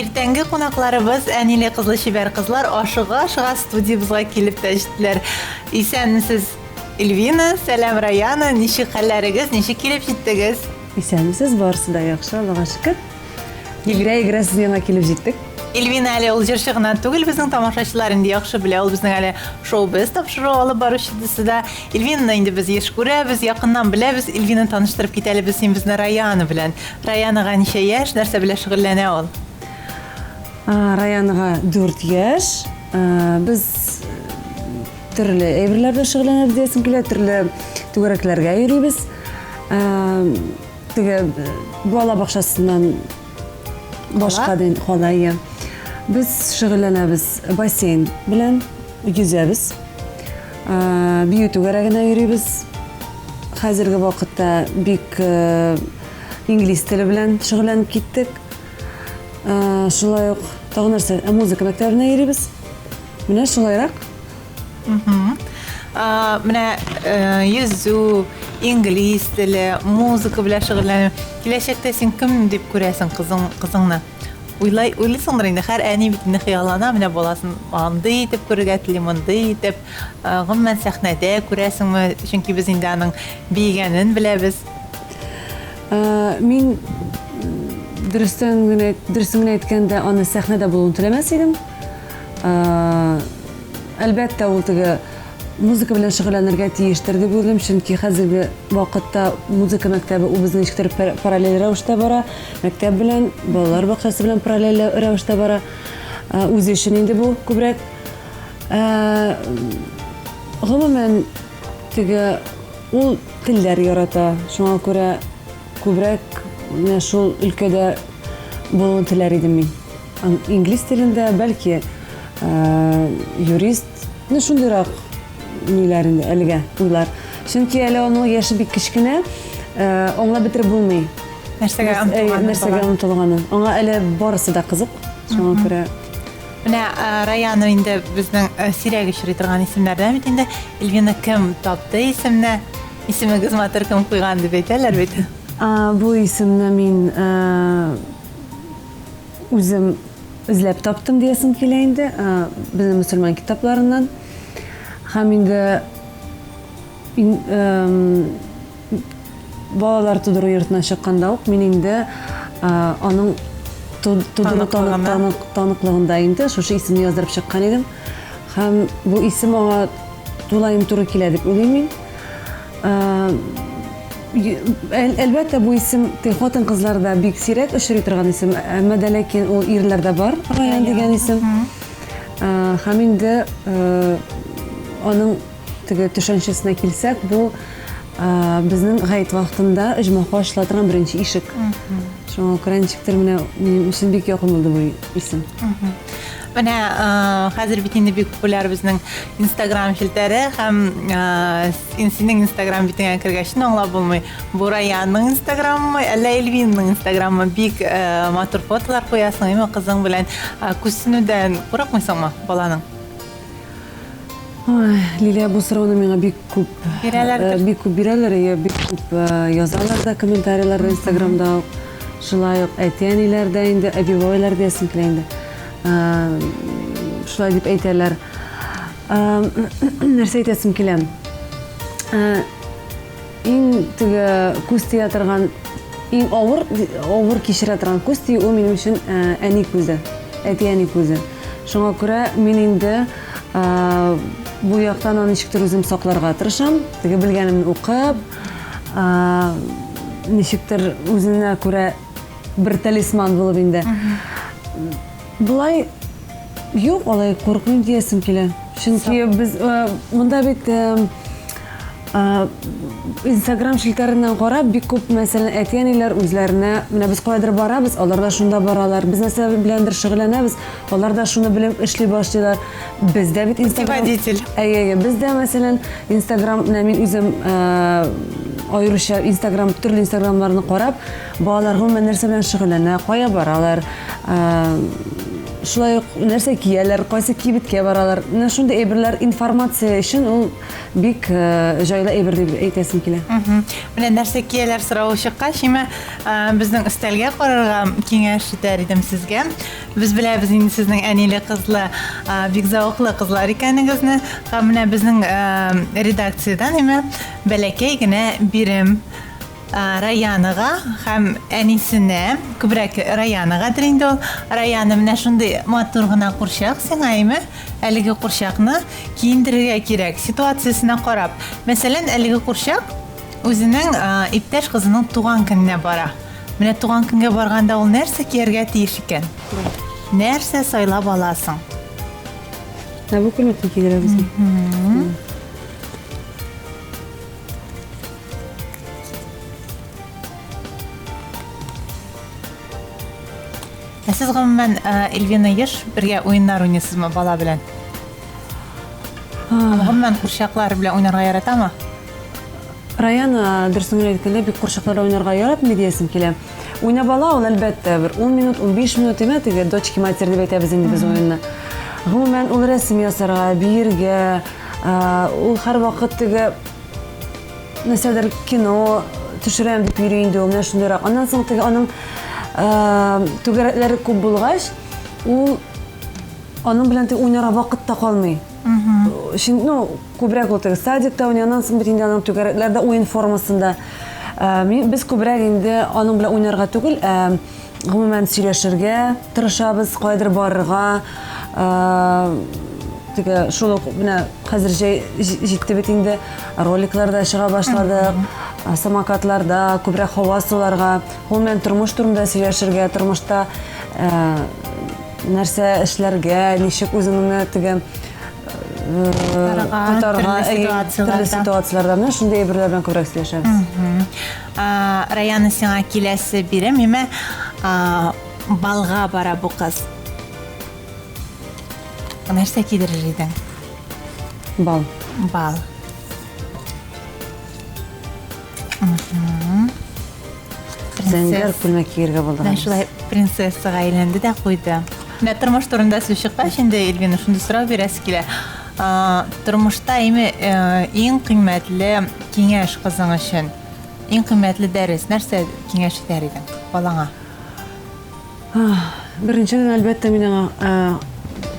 Иртәнге кунакларыбыз, әниле кызлы чибәр кызлар ашыга-ашыга студиябезгә килеп тә җиттеләр. Исәнмесез, Эльвина, сәлам, Раяна, ничек хәлләрегез, ничек килеп җиттегез? Исәнмесез, барысы да яхшы, Аллага шөкер. Йөгерә-йөгерә сезнең янга килеп җиттек. Эльвина әле ул җырчы гына түгел, безнең тамашачылар инде яхшы белә, ул безнең әле шоу-без тапшыруы алып баручысы да. Эльвинаны инде без еш күрәбез, якыннан беләбез. Эльвина, таныштырып кит әле без син безне Раяна белән. Раянага ничә яшь, нәрсә белән шөгыльләнә ул? Раянага 4 яшь. Без төрле әйберләр белән шөгыльләнәбез диясем килә, төрле түгәрәкләргә йөрибез. Теге бала бакчасыннан башка дин кала, иә. Без шөгыльләнәбез бассейн белән, йөзәбез. Бию түгәрәгенә йөрибез. Хәзерге вакытта бик инглиз теле белән шөгыльләнеп киттек. Шулай ук тагын нәрсә, музыка мәктәбенә йөрибез. Менә шулайрак. Менә йөзү, инглиз теле, музыка белән шөгыльләнү. Киләчәктә син кем дип күрәсең кызың, кызыңны? Уйлай, уйлыйсыңдыр инде, һәр әни бит инде хыяллана, менә баласын андый итеп күрергә тели, мондый итеп. Гомумән, сәхнәдә күрәсеңме? Чөнки без инде аның биегәнен беләбез. Мин дөрестән генә, дөресен генә әйткәндә, аны сәхнәдә булуын теләмәс идем. Әлбәттә, ул теге музыка белән шөгыльләнергә тиештер дип уйлыйм, чөнки хәзерге вакытта музыка мәктәбе ул безнең ничектер параллель рәвештә бара. Мәктәп белән, балалар бакчасы белән параллель рәвештә бара. Үзе өчен инде бу күбрәк. Гомумән, теге ул телләр ярата, шуңа күрә күбрәк менә шул өлкәдә булуын теләр идем мин. Инглиз телендә, бәлки, юрист, ну шундыйрак ниләр инде әлегә уйлар. Чөнки әле аның яше бик кечкенә, аңлап бетереп булмый. Нәрсәгә омтылганын. Нәрсәгә омтылганын. Аңа әле барысы да кызык, шуңа күрә. Менә Раяна инде безнең сирәк очрый торган исемнәрдән бит инде. Эльвина кем тапты исемне? Исемегез матур, кем куйган дип әйтәләр бит. Бу исемне мин Үзем эзләп таптым диясем килә инде, безнең мөселман китапларыннан. Һәм инде балалар тудыру йортына чыкканда ук мин инде аның тудыру таныклыгында инде шушы исемне яздырып чыккан идем. Һәм бу исем аңа тулаем туры килә дип уйлыйм мин. Әлбәттә, бу исем хатын-кызларда бик сирәк очрый торган исем, әмма дә ләкин ул ирләрдә бар, Раян дигән исем. Һәм инде аның теге төшенчәсенә килсәк, бу безнең гает вакытында оҗмахка ачыла торган беренче ишек. Шуңа күрә ничектер менә минем өчен бик якын булды бу исем. Менә хәзер бит инде бик популяр безнең Инстаграм челтәре һәм синең Инстаграм битеңә кергәч аңлап булмый. Бу Раянның Инстаграммы, әллә Эльвинның Инстаграммы? Бик матур фотолар куясың, әйме, кызың белән. Күзсенүдән курыкмыйсыңмы баланың? Ой, Лилия, бу сорауны миңа бик күп бирәләр. Бик күп бирәләр, әйе, бик күп язалар да комментарийларда Инстаграмда ук. Шулай ук әти-әниләр дә инде, әби-бабайлар диясем килә инде. Шулай дип әйтәләр. Нәрсә әйтәсем килә? Иң теге күз тия торган, иң авыр, авыр кичерә торган күз тию ул минем өчен әни күзе, әти-әни күзе. Шуңа күрә мин инде бу яктан аны ничектер үзем сакларга тырышам. Теге белгәнемне укып, ничектер үзенә күрә бер талисман булып инде. Болай юк, алай курыкмыйм диясем килә. Чөнки без монда бит Инстаграм челтәреннән карап, бик күп, мәсәлән, әти-әниләр үзләренә, менә без каядыр барабыз, алар да шунда баралар. Без нәрсә беләндер шөгыльләнәбез, алар да шуны белеп эшли башлыйлар. Без дә бит Инстаграм... Путеводитель. Әйе, әйе, без дә, мәсәлән, Инстаграм, менә мин үзем аеруча Инстаграм, төрле Инстаграмнарны карап, балалар гомумән нәрсә белән шөгыльләнә, кая баралар, Шулай ук нәрсә кияләр, кайсы кибеткә баралар. Менә шундый әйберләр информация өчен ул бик җайлы әйбер дип әйтәсем килә. Менә нәрсә кияләр соравы чыккач, имә безнең өстәлгә карарга киңәш итәр идем сезгә. Без беләбез инде сезнең әниле кызлы, бик зәвыклы кызлар икәнегезне. Һәм менә безнең редакциядән имә бәләкәй генә бирем Раянага һәм әнисенә, күбрәк Раянагадыр инде ул. Раяна, менә шундый матур гына курчак сиңа, әйме? Әлеге курчакны киендерергә кирәк, ситуациясенә карап. Мәсәлән, әлеге курчак үзенең иптәш кызының туган көненә бара. Менә туган көнгә барганда ул нәрсә кияргә тиеш икән? Нәрсә сайлап аласың? Менә бу күлмәкне кидерәбез. Ә сез гомумән, Эльвина, еш бергә уеннар уйныйсызмы бала белән? Гомумән курчаклар белән уйнарга яратамы? Раян, дөресен генә әйткәндә, бик курчаклар уйнарга яратмый диясем килә. Уйнап ала ул, әлбәттә, бер 10 минут, 15 минут имә теге дочки матери дип әйтәбез инде без уенны. Гомумән, ул рәсем ясарга, биергә, ул һәрвакыт теге нәрсәдер кино төшерәм дип йөри инде ул, менә шундыйрак. Аннан соң теге аның түгәрәкләре күп булгач, ул аның белән теге уйнарга вакыт та калмый. Чын, ну, күбрәк ул теге садикта уйный, аннан соң бит инде аның түгәрәкләр дә уен формасында. Без күбрәк инде аның белән уйнарга түгел, ә гомумән сөйләшергә тырышабыз, кайдыр барырга, теге шул ук менә хәзер җәй җитте бит инде, роликларда чыга башладык, самокатларда күбрәк һава суларга, гомумән тормыш турында сөйләшергә, тормышта нәрсә эшләргә, ничек үзеңне теге тотарга, төрле ситуацияләрдә. Менә шундый әйберләр белән күбрәк сөйләшәбез. Раяна, сиңа киләсе бирем, имә балга бара бу кыз. Нәрсә кидерер идең? Бал. Бал. Зәңгәр күлмәк киергә булдык. Менә шулай принцессага әйләнде дә куйды. Менә тормыш турында сүз чыккач, инде Эльвина шундый сорау бирәсе килә. Тормышта име иң кыйммәтле киңәш кызың өчен? Иң кыйммәтле дәрес нәрсә киңәш итәр идең балаңа? Беренчедән, әлбәттә, мин аңа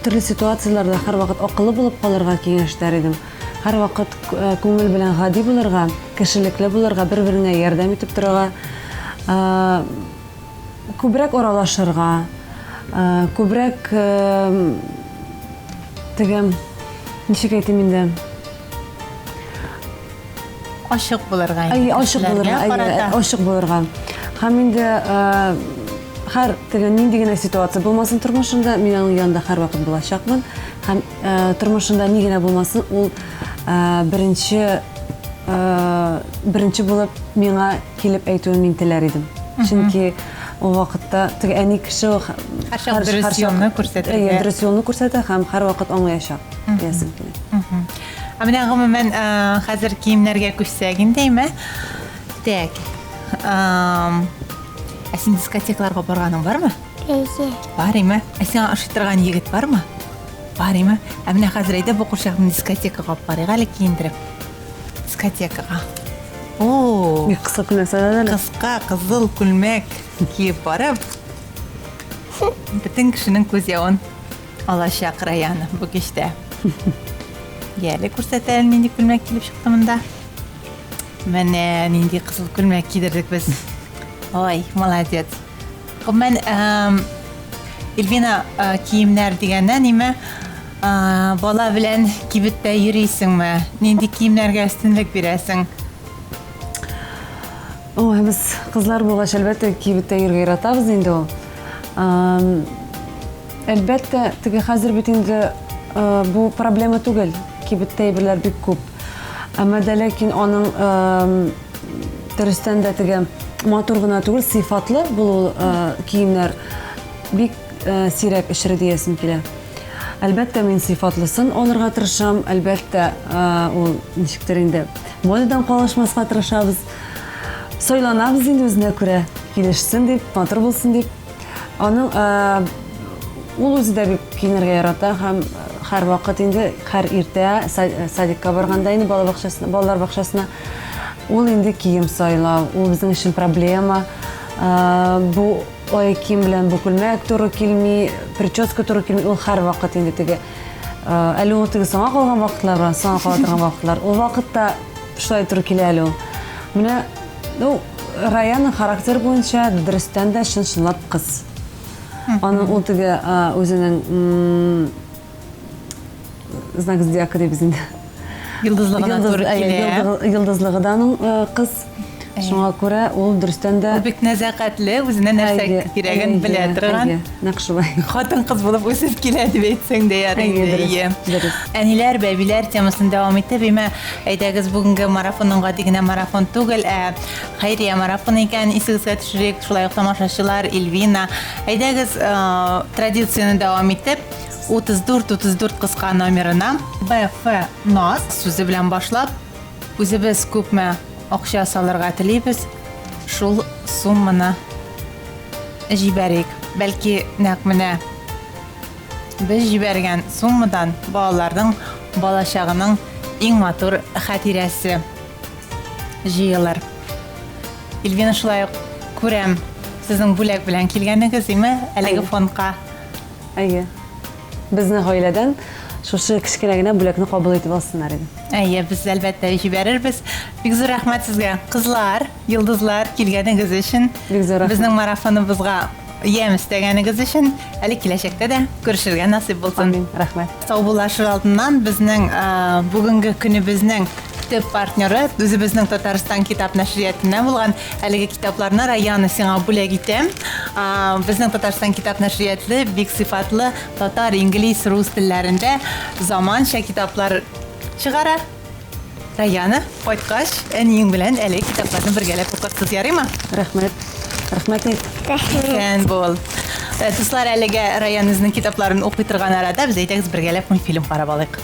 төрле ситуацияләрдә һәрвакыт акыллы булып калырга киңәш итәр идем. Һәрвакыт күңел белән гади булырга, кешелекле булырга, бер-береңә ярдәм итеп торырга, күбрәк аралашырга, күбрәк теге, ничек әйтим инде, Ачык булырга инде. Ачык булырга, ачык булырга. Һәм инде һәр теге нинди генә ситуация булмасын тормышында, мин аның янында һәрвакыт булачакмын. Һәм тормышында ни генә булмасын, ул беренче беренче булып миңа килеп әйтүен мин теләр идем. Чөнки ул вакытта теге әни кеше ул һәрчак дөрес юлны күрсәтергә. Дөрес юлны күрсәтә һәм һәрвакыт аңлаячак диясем килә. Ә менә гомумән хәзер киемнәргә күчсәк инде, әйме? Так. Ә син дискотекаларга барганың бармы? Әйе. Бар, әйме? Ә сиңа ошый торган егет бармы? Бар, әйме? Ә менә хәзер әйдә бу курчакны дискотекага алып барыйк әле киендереп. Дискотекага. О! Бик кыска күлмәк сайлады әле. Кыска кызыл күлмәк киеп барып, бөтен кешенең күз явын Алачак Раяна бу кичтә. Яле күрсәт әле нинди күлмәк килеп чыкты монда. Менә нинди кызыл күлмәк кидердек без. Ой, молодец. Гомумән, Эльвина, киемнәр дигәннән, ниме, бала белән кибеттә йөрисеңме? Нинди киемнәргә өстенлек бирәсең? Ой, без кызлар булгач, әлбәттә, кибеттә йөрергә яратабыз инде ул. Әлбәттә, теге хәзер бит инде бу проблема түгел. Кибеттә әйберләр бик күп. Әмма дә ләкин аның дөрестән дә теге матур гына түгел, сыйфатлы булу киемнәр бик сирәк очрый диясем килә. Әлбәттә, мин сыйфатлысын алырга тырышам. Әлбәттә, ул ничектер инде модадан калышмаска тырышабыз. Сайланабыз инде үзенә күрә, килешсен дип, матур булсын дип. Аның Ул үзе дә бик киенергә ярата һәм һәрвакыт инде һәр иртә садикка барганда инде бала бакчасына, балалар бакчасына ул инде кием сайлау, ул безнең өчен проблема. Бу ай кием белән бу күлмәк туры килми, прическа туры килми, ул һәрвакыт инде теге әле ул теге соңа калган вакытлар бар, соңа кала торган вакытлар. Ул вакытта шулай туры килә әле ул. Менә, ну, Раяның характер буенча дөрестән дә чын-чынлап кыз. Аның ул теге үзенең знак зодиака дибез инде. Йолдызлыгына туры килә. Йолдызлыгы да аның кыз. Шуңа күрә ул дөрестән дә Ул бик нәзакәтле, үзенә нәрсә кирәген белә торган. Нәкъ шулай. Хатын-кыз булып үсеп килә дип әйтсәң дә ярый инде. Дөрес. Әниләр, бәбиләр темасын дәвам итеп, имә, әйдәгез, бүгенге марафонның гади генә марафон түгел, ә хәйрия марафоны икәнен исегезгә төшерик. Шулай ук тамашачылар, Ильвина, әйдәгез, традицияне дәвам итеп, 34 34 кыска номерына БФ НАС сүзе белән башлап, үзебез күпме акча салырга телибез, шул сумманы җибәрик. Бәлки, нәкъ менә без җибәргән суммадан балаларның балачагының иң матур хатирәсе җыелыр. Ильвина, шулай ук күрәм, сезнең бүләк белән килгәнегез, име, әлеге фондка? Әйе. Безнең гаиләдән шушы кечкенә генә бүләкне кабул итеп алсыннар иде. Әйе, без әлбәттә җибәрербез. Бик зур рәхмәт сезгә, кызлар, йолдызлар, килгәнегез өчен. Бик зур рәхмәт. Безнең марафоныбызга ямь өстәгәнегез өчен. Әле киләчәктә дә күрешергә насыйп булсын. Амин, рәхмәт. Саубуллашыр алдыннан безнең бүгенге көнебезнең төп партнеры, үзебезнең Татарстан китап нәшриятеннән булган әлеге китапларны Раяна сиңа бүләк итәм. Безнең Татарстан китап нәшриятле бик сыйфатлы татар, инглиз, рус телләрендә заманча китаплар чыгара. Раяна, кайткач, әниең белән әлеге китапларны бергәләп укырсыз, ярыймы? Рәхмәт. Рәхмәт әйт. Рәхмәт. Исән бул. Дуслар, әлегә Раян үзенең китапларын укый торган арада без әйдәгез бергәләп мультфильм карап алыйк.